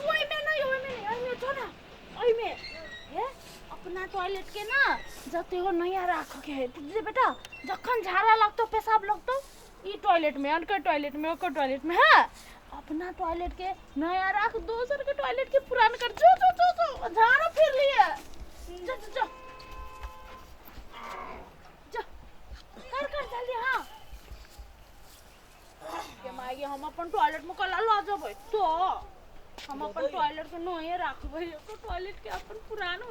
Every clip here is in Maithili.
ओहिमे नहि, ओहिमे नहि, ओहिमे जो ना, ओहिमे। हे, अपना टॉयलेट के ना जते हो नया राखऽ के है, बुझलियै बेटा? जखन झाड़ा लगतौ, पेशाब लगतौ, ई टॉयलेट में, अनकर टॉयलेट में, ओकर टॉयलेट में। हाँ, अपना टॉयलेट के नया राख, दोसर के टॉयलेट के पुरान कर। जो जो जो जो, झाड़ो फिर लिए। जो जो जो जो, कर कर जल्दी। हाँ के माई, हम अपन टॉयलेट में कला ल जेबै तो हम अपन टॉयलेट के नये राखबै, ओकर टॉयलेट के अपन पुरान हो।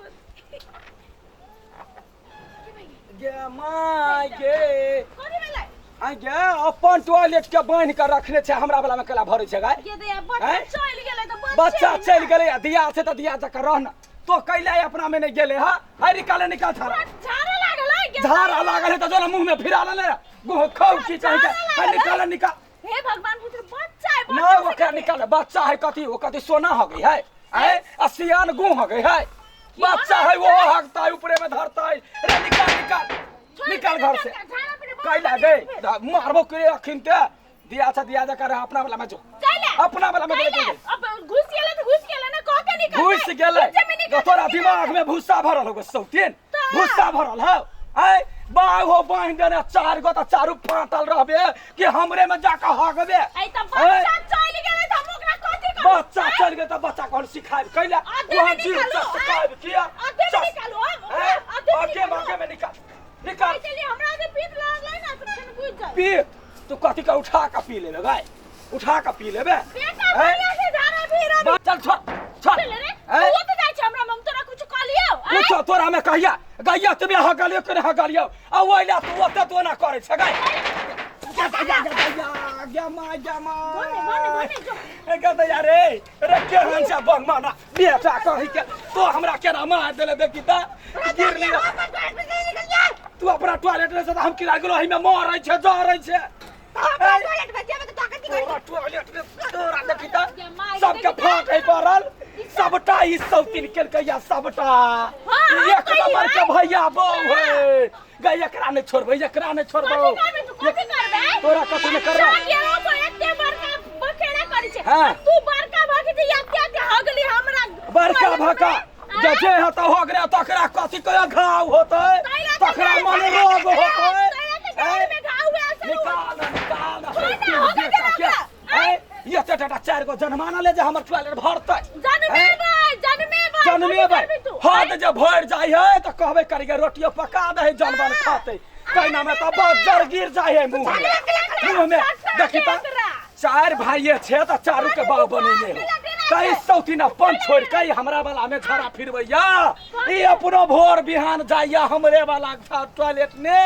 गे my गे। कथी भेलै? आ गे, अपन टॉयलेट के बान्हि के रखने छै, हमरा वाला में केला भरै छै गाय? ये दया, बच्चा हैं? चलि गेलै तऽ बच्चा चलि गेलै आ दिया छै तऽ दिया जकर रह न तो कैला अपना में नहीं गेलै। हा हाय, निकाले, निकाल झाड़ा। झाड़ा लागल है गे। झाड़ा लागल है तऽ जो मुंह में फिरा ले गुह खौ की कहि के। हाय, निकाल निकाल। हे भगवान, पुत्र बच्चा है। ना बच्चा से ओकरा निकाल। बच्चा है कथी? वो कथी सोना हो गई है? आय आ सियान गुह हो गई है। बच्चा है, वो हकता है, ऊपरे में धरता है। रे निकाल निकाल निकाल घर से। झाड़ा पे कैला गए मारबो करे अखिन ते। दिया अच्छा, दिया जा कर अपना वाला में जो, कैला अपना वाला में कैला जो। अब घुस गेलै तऽ घुस गेलै ना, कह के निकल। घुस गेलै। तोरा दिमाग में भूसा भरल होगो सौतीन, भूसा भरल हो। आय बाघ हो, बांध देने चार गो तऽ चारू फाटल रहबे कि हमरे में जाके हगबे? ऐ तऽ बच्चा चलि गेलै तऽ हम ओकरा कथी करब? बच्चा चल गेल तऽ बच्चा कोन सिखायब कैला? आधे में वहाँ जीव निकालू, सिखायब किया? आधे में निकालू हम ओकरा, आधे में आगे निकालू। आगे में निकाल निकाल। ऐ चलिए, हमरा जे पीत लागलै ना तऽ फेर बुझि जाय। पी तू कथी के उठा के पी लेबे गाय? उठा के पी लेबे? बेटा, ऐ? बढ़िया से झाड़ा फिर अभी। चल, छोड़ छोड़। चल रे। ऐ? तू तऽ जाइ छै हमरा में, हम तोरा कुछ कहलियौ? आँय? कुछो तोरा में कहिया गैया तुम्हें हगलियो के हगलियो आ ओइला तू ओते तो ना करे छै गाय। गा गा गा गा गा मा गा मा। भने भने भने जो। ए गदैया रे, रे केहन छै बंग माना बेटा कहि के तो हमरा केना मार देले। देखी त गिर लिया। तू अपना टॉयलेट में से त हम किरा गेलो, एहि में मरै छै, जरै छै। तोरा टॉयलेट में तोरा देखी त सबके फाट है पड़ल सबटा। ई सौतीन केलकै या सबटा। हाँ, एक नंबर के भैया बहू है गई। एकरा नहीं छोड़बै, एकरा नहीं छोड़बै। कथी करबे तू? कथी करबे? तोरा कथी नहीं करबे? गेलो तो एते बड़का बखेड़ा करै छै। हाँ। आ तू बड़का भऽ के जे एते एते हगली हमरा बड़का टॉयलेट भका में, जे जे हेतौ हो गेलै तकरा कथी के घाव होतै? तैला तऽ तकरा घाव मन होतै, रोग होतै। तैला तऽ घर में घाव हुए से। निकाल निकाल। छोड़ ना, हो गेलै बेटा के। ओकरा। ऐ, एते टाटा चारि गो जनमाना ले जे हमर टॉयलेट भरतै? जनमेबै जनमेबै। जनमेबै। कथी करबी तू? हद जे भरि जाइ है तऽ कहबै करिके रोटियो पका दे, जनबन खाते। तहिना में तऽ बज्जर गिर जाइ है मुँह में, मुँह में। देखी तऽ चारि भाइये छै तऽ चारू के बाव बनेने हो। कई सौतीन अपन छोड़ के हमरा वाला में झड़ा फिरबैया। ई अपनो भोर बिहान जाइया हमरे वाला टॉयलेट ने।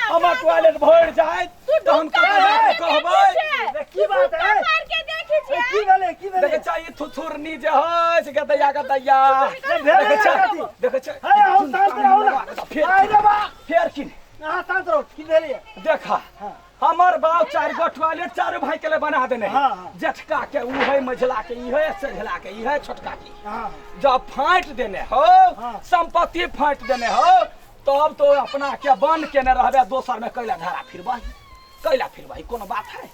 हमर टॉयलेट भरि जाय तऽ हम कतऽ जाके कहबै? की बात है? मार के देखै छियै। की भेलै? की भेलै? देखै छै, ई थुथुरनी जे है से गदैया गदैया। भेलै देखै छै, कथी? देखै छै। हे, हम शांत रहू ना। फेर आइ रे बा। फेर की? अहाँ शांत रहू, की भेलै? देखा, हमर बाप चारि गो टॉयलेट चारू भाई के लिए बना देने है। हाँ, हाँ। जेठका के ऊ है, मझला के ई है, सेझला के ई है, छोटका के। हाँ। जब फाँट देने हो, हाँ। संपत्ति फाँट देने हो, तब तो अपना के बंद केने रहबे, दोसर में कैला धारा फिरबही, कैला फिरबही? कोनो बात है?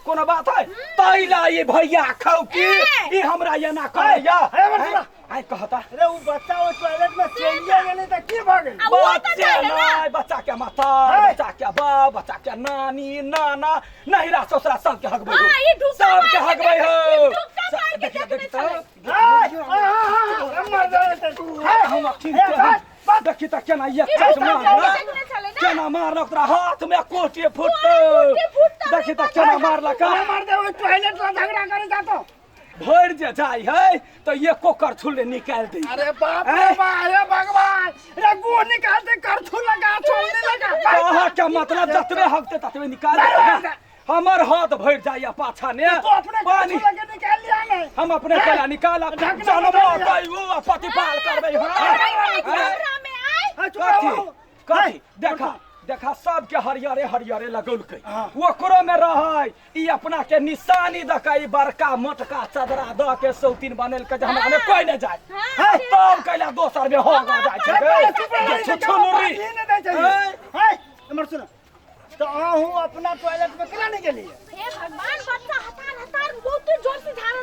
कोनो बात है? तैला ये भैया खौ की ई हमरा एना करैया। हे, हे, सुना। आइ कहता। अरे उ बच्चा ओ टॉयलेट में चलिए गेलै तऽ की भऽ गेलै? आ ओ तऽ बच्चे जाइ ने। नहीं, बच्चा के माता, हे। बच्चा के बाप, बच्चा के नानी नाना, नहिरा ससुरा सबके हगबै हो। हाँ, ई ढुक्का सबके मार के हगबै हो। ढुक्का मार के देखी देखने देखी छलै। तऽ हे, आ, मर जाए हे, हम अखिन हे, के बस, बस। देखी तऽ केना ये ई काट ढुक्का मारलक, मार के देखने छलै ने। केना मारलक, तोरा हाथ में कोटी फुटतौ। कोटी फुटतौ। देखी तऽ केना मारलक। मार दे, ओहि टॉयलेट ला झगड़ा करे जातो। भरि जे जाइ है तऽ एको करछुल निकालि दै। अरे बाप रे बा, हे भगवान रे, गो निकालते करछू लगा छोड़ने लगा। कहाँ के मतलब जतबे हकते ततबे निकाल दे। हमर हाथ भरि जाइया पाछा ने। तो अपने पानी करछू लगे निकाल लिया ने। हम अपने केला निकालब? ढकना जनमो बता दिया। तै ओ पतिपाल करबै। तू हाँ तऽ जाइ छै हैं? हमरा में, आँय? हाँ, चुप कथी रहो। कथी? देखा देखा, सबके हरियरे हरियरे लगौलकै, हाँ। ओकरो में रहै। ई अपना के निशानी दऽ के ई बड़का मोटका चदरा दऽ के सौतीन बनेलकै जे हमरा में कोई नहि जाय। हाँ, हैं, तब कैला दोसर में हो जाइ छै? अरे पहिले चुप रहो, गे, ई तऽ छुछुनरी। बात ही नहि दै छै। हैं? हैं, एम्हर सुन तऽ अहूँ अपना टॉयलेट में केना नहि गेलियै? हे भगवान, बच्चा हतार हतार बहुत जोर से झाड़ा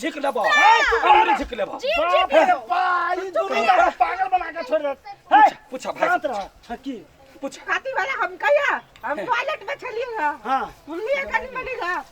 झिक लेबो, अंगुरी झिक लेबो। जी जी। बाप रे बा, ई दुनू का पागल बना के छोड़ दे। हे, पूछा भाई। शांत रह। हाँ, की पूछ। खाती वाला हम कहिया हम टॉयलेट में छलिए हा। हाँ। बुझलिए कनी मनी गा।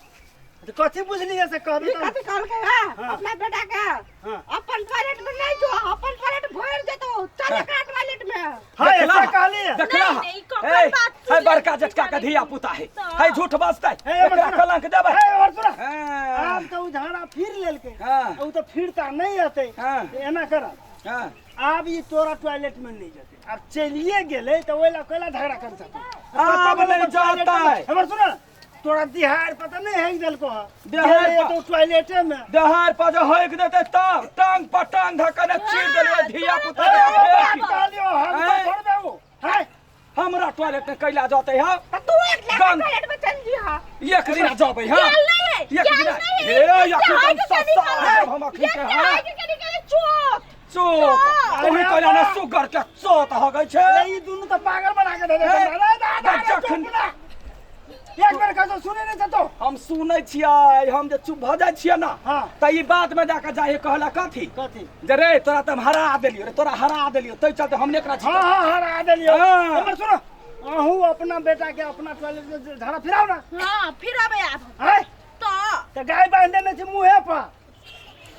तो कथी बुझलिए से कहबी ई तो कथी कहल के हा? हाँ। अपना बेटा के हाँ। अपन टॉयलेट में नहीं जो, अपन टॉयलेट भर जेतो, चल एकरा टॉयलेट में। हाँ, ऐसा कहलिए। देखला। नहीं, नहीं, ककर ए, बात है सुन बड़का ले, जटका के धिया पुता है, तो। है झूठ बजतै, हे, हमर एकरा सुना। कलंक देबै। हे, और सुना। हाँ। आब तो उ झाड़ा फिर लेलकै। हाँ। उ तो फिरता नहीं अतै। हाँ। एना कर। हाँ। आब ई तोरा टॉयलेट में नहीं जेतै। आब चलिए गेलै तऽ ओहि ला कैला झगड़ा कर सकते? आब नहीं जेतै। हमर सुन, तोरा दिहाड़ पता नहीं हेक देलको हँ। दिहाड़ गेलै तो टॉयलेटे में। देहार पर जे हक देतै तब टांग पर टांग धकने चीर देलबै धिया पुता ए, के। ओ बात फेंक। कहलियो, हम तो हैं? छोड़ देबो। हैं? हमरा टॉयलेट में कैला जतै हँ? त तू एक लाख गंग। टॉयलेट में चल जी हा। एक दिन जबै हँ। ज्ञान नहीं है, एक ज्ञान दिन नहीं है। हे, एक यखन हाय के सस्ता निकले, देब हम अखन के, एक हाँ। हाय के निकले चोट। चोत तोही कैला ने सुगर के चोत हगै छै। अरे, ई दुनू तो पागल बना के दे दे। हे, अरे, दा, दा, जखन- चुप ना। एक बेर कहियो सुने नहीं तो। हम सुनै छियै, हम जे चुप भऽ जाइ छियै ना, हाँ। तऽ ई बात में जाके जाइ कहला कथी? कथी? जे रे तोरा तऽ हम हरा देलियौ रे, तोरा हरा देलियौ, तै चलते हम एकरा हाँ हाँ, हरा देलियौ। हाँ। हमर सुनो, अहूँ अपना बेटा के अपना टॉयलेट में झाड़ा फिराउ ना। हाँ, फिर आबे आब। हैं? तो तऽ गाय बांधि देने छै मुँहे पर।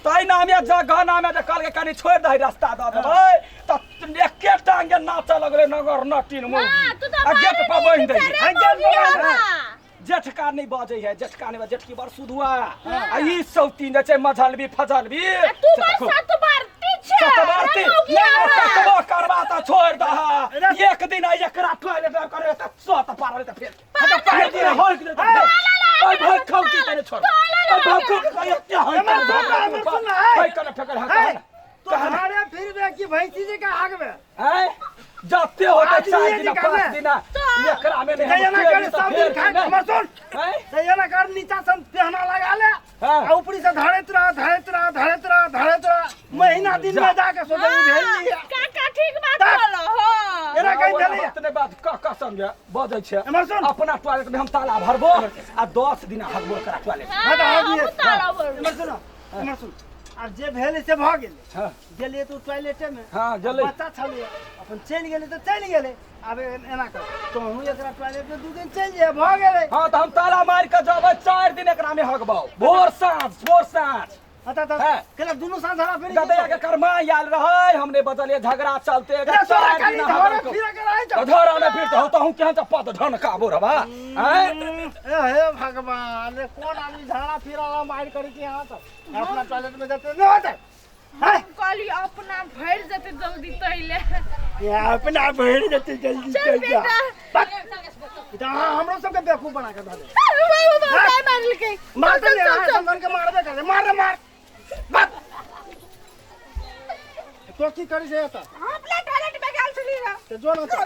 तै नाम या जगह नाम या कहलकै कनि छोड़ि दही, रास्ता दऽ देबै, तऽ एके टांगे नाचऽ लगलै नगर नटिन मुँह। हाँ, तू तो आ गेट पर बान्हि दही। बेचारे हाँ, गेट पर मौगी बान्हि हवा। जेठका नहीं बजै है, जेठका नहीं बजै, जेठकी बड़ सुधुआ आ ई सौतीन जे छै मझलबी फजलबी। आ तू बड़ सतबरती छै। सतबरती। रे मौगी हवा। कतबो करबा तऽ छोड़ि दह, एक दिन आ एकरा टॉयलेट में करे तऽ सत पारल तऽ फेर एक दिन होइक दे तऽ ओइ भोग खौकी तने छोड़, ओइ भोग खौकी के एते होइक। हमर सुन ना, हमर सुन ना, हे। होइक कने फेकर हाँ। हे, कह तो हारे फिरबे कि भैंसी जी के आगबे? हैं जते होतै आदमी 4 जी दिना कहले। 5 दिना एकरा में नहीं। तऽ एना हम कर, सब दिन खाय। हमर सुन, हैं तऽ एना कर, नीचा से पेहना लगा ले। हाँ। आ ऊपरी से धरैत रह, धरैत रह, धरैत रह, धरैत रह, महीना दिन में जाके सोचे झेल हाँ, लिया। काका ठीक बात ता- कहलो हो। एना कहि देलियै। अपने बात क क संगे बजै छै। एमहर सुन। अपना टॉयलेट में हम ताला भरबो आ 10 दिन हगबो एकरा टॉयलेट में। हाँ, तऽ हाँ, हगिए। हमहूँ ताला भरबो। एमहर सुन, एमहर सुन, आब जे भेलै से भऽ गेलै। हाँ। गेलियै तऽ टॉयलेटे में। हाँ, गेलै। बच्चा छलियै अपन, चलि गेलै तऽ चलि गेलै। आब एना कर, तोहूँ एकरा टॉयलेट में 2 दिन चलि जाए, भऽ गेलै। हाँ, तऽ हम ताला मारि के जेबै, 4 दिन एकरा में हगबौ, भोर साँझ, भोर साँझ। हाँ, तऽ हैं। केला दुनू साँझ हरा फेरी। गदैया के कर्मा आयल रहै, हमने बजलियै झगड़ा चलते रे, तोरा 4 खाली दिन धरा हगलको। फिरा के रहै छौ। धरा ने फिर तो तहु केहन तऽ पद ढन काबो रबा हैं। ए हे भगवान, रे कोन आदमी झगड़ा फिरा मार करै छै? यहाँ सब अपना टॉयलेट में जते नहीं होतै। हैं? कहली अपना भरि जेतै जल्दी तैले। ये अपना भरि जेतै जल्दी। चल चल जा। बेटा। ई तऽ अहाँ हमरो सबके बेवकूफ बना के धऽ देबै। बाबा मारलकै। मारते चल, नहीं, चल, अहाँ चल। संगन के मारबे करे। मार रे मार, बस। तो की करै छै एतऽ? हम अपना टॉयलेट में गेल छली हा। तऽ जो न तऽ।